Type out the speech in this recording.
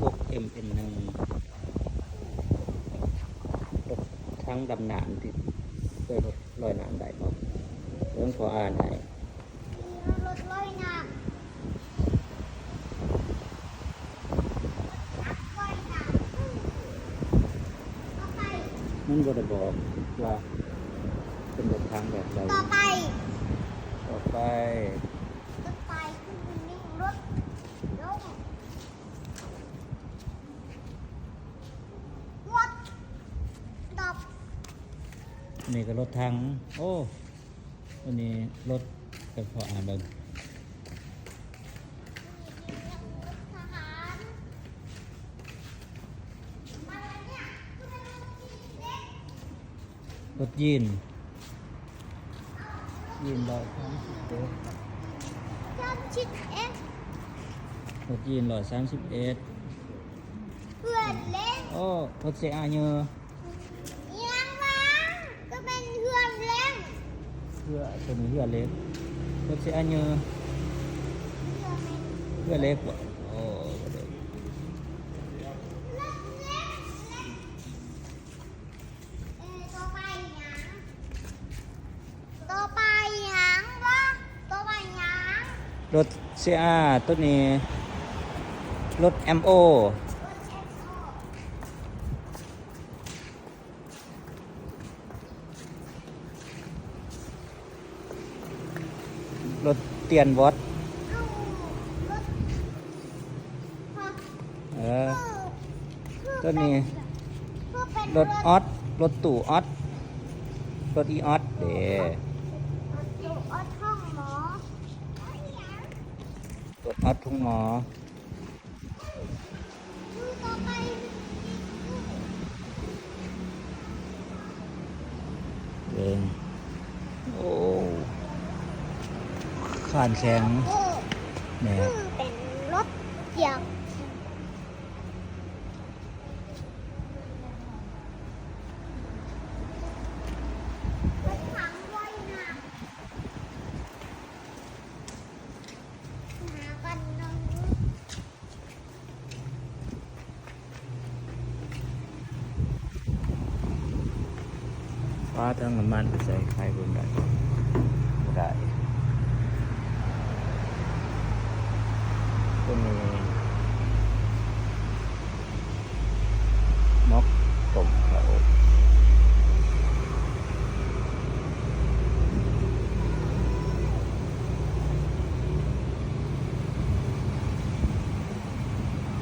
ຫົກເອັມເອັນໜຶ່ງ ລົດຖັງດຳນ້ຳທີ່ຊ່ວຍລົດລອຍນ້ຳໄດ້ບໍ່? ເບິ່ງ ຂໍອ່ານໃຫ້. ລົດລອຍນ້ຳ ລົດລອຍນ້ຳ ຕໍ່ໄປ ມັນບໍ່ໄດ້ບອກວ່າເປັນລົດຖັງແບບໃດ. ຕໍ່ໄປ ຕໍ່ໄປ ຕໍ່ໄປຄືມີລົດລົງ ລົດດັບ ອັນນີ້ກໍລົດຖັງ. ໂອ້ ອັນນີ້ລົດ ເປັນພໍອ່ານເບິ່ງ ທະຫານ ລົດຢີນ ຢີນຮ້ອຍສາມສິບເອັດ ສາມສິບເອັດ ລົດຢີນຮ້ອຍສາມສິບເອັດ ເຮືອນເຫຼັກ. ໂອ້ ລົດເຊອາເຍີ ອີຫຍັງວະ? ກໍແມ່ນເຮືອນເຫຼັກ ເຮືອ ຕົວນີ້ເຮືອເຫຼັກ ລົດເຊອາເຍີ ເຮືອເຫຼັກ ເຮືອເຫຼັກບໍ? ໂອ້ ເຮືອເຫຼັກ ລົດເຫຼັກ ເຫຼັກ. ເອີ ຕໍ່ໄປຫຍັງ? ຕໍ່ໄປຫຍັງວະ? ຕໍ່ໄປຫຍັງ? ລົດເຊອາ ໂຕນີ້ລົດເອັມໂອ ລົດເອັມໂອ ລົດຕຽນວອດ ເອີ ໂຕນີ້ລົດອອດ ລົດຕູ້ອອດ ລົດອີອອດເດ້ ຕູ້ອອດໂຮງໝໍ ລົດອອດໂຮງໝໍ. ເບິ່ງ ໂອ້ ຄານແຂງ ແມ່ນ ຄືເປັນລົດກຽກ ລົດຖັງລອຍນ້ຳ ຫາກັນເນາະ. ປາ ຖັງນ້ຳມັນໄປໃສ່ ໃຫ້ເບິ່ງໄດ້ບໍ່? ບໍ່ໄດ້ ຕົວນີ້